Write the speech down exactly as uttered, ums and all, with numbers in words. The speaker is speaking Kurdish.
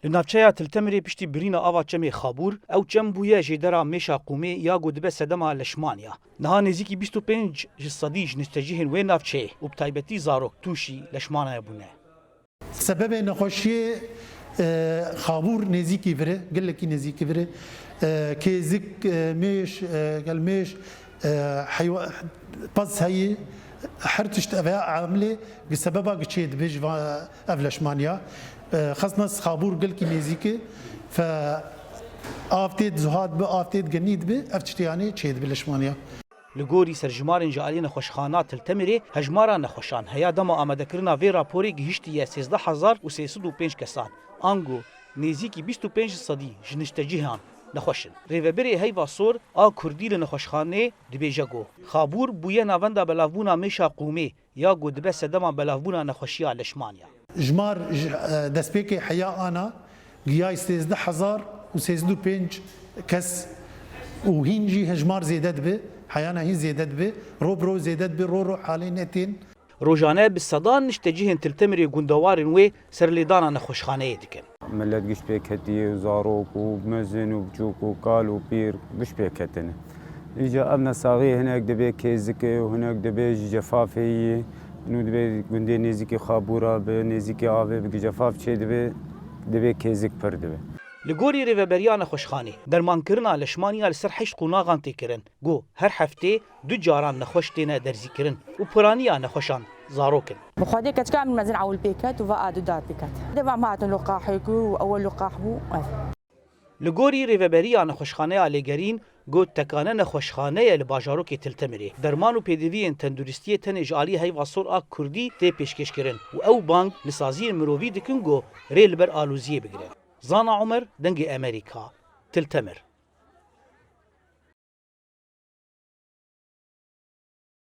Li navçeya Til Temirê piştî birîna ava çemê Xabûr, ew çem bûye jêdera mêşa qûmê ya ku dibe sedema leşmaniya. Niha nêzîkî bîst û pênc ji sedî ji niştecihên wê navçeyê û bi taybetî zarok tûşî leşmanaya bûne. Sebebê nexweşiyê, e, Xabûr nêzîkî vir e, gelekî nêzîkî vir e. E, kêzik, e, mêş, e, gel mêş, e, heywa-, pez heyî, her tişt ev e amilê, gi sebeba gi çê dibe ji va ev leşmaniya. E, xesnas Xabûr gelkî nêzîk e, fe av tê di zuha dibe, av tê di genî dibe, ev tiştê yanî çê dibe leşmaniya. Li gorî serjimarên ji aliyê nexweşxana Til Temirê, hejmara nexweşan heya dema amadekirina vê raporê gihiştiye sêzdeh hezar û sê sed û pênc kesan. Ango nêzîkî bîst û pênc sedî ji niştecihan nexweş in. Rêvebirê Heyva Sor a Kurdî li nexweşxanê dibêje ku Xabûr bûye navenda belavbûna mêşa qûmê ya ku dibe sedema belavbûna nexweşiya leşmaniya. Jimar ji, e, destpêkê heya ana giyayî sêzdeh hezar û sêzdeh û pênc kes û hîn jî hejmar zêde dibe, heyana hîn zêde dibe, ro bi ro zêde dibe, ro ro halê netên. Rojane bi sedan niştecihên Til Temirê gundewarên wê serlêdana nexweşxaneyê dikin. Millet giş pê ketiye û zarok û mezin û biçûk û kal û pîr giş pê ketine. Îca ev nesaxî hinek dibê kêzikê û hinek dibê ji cefafê yî. Nû dibê gundê nêzîkî Xabûra bi, nêzîkî avê bi, cefaf çê dibê, dibê kêzik pir dibe. Li gorî rêveberiya nexweşxanê, dermankirina leşmaniya li ser heşt qonaxan tê kirin. Got, her heftê du caran nexweş têne derzîkirin û piraniya nexweşan zarok in. Bi Xwedê keçika min mezin ewil pê ket û va a du dar pê ket. Devam hatin li qahê ku û ewil li qah bû, ev. Li gorî rêveberiya nexweşxaneya Lêgerîn got, tekane nexweşxane ye li bajarokê Til Temirê. Derman û pêdiviyên tenduristiyê tenê ji alî Heyva Sor a Kurdî tê pêşkêşkirin û ew bang li saziyên mirovî dikin ku rê li ber aloziyê bigirin. Zana Omer, Dengê Emerîka, Til Temir.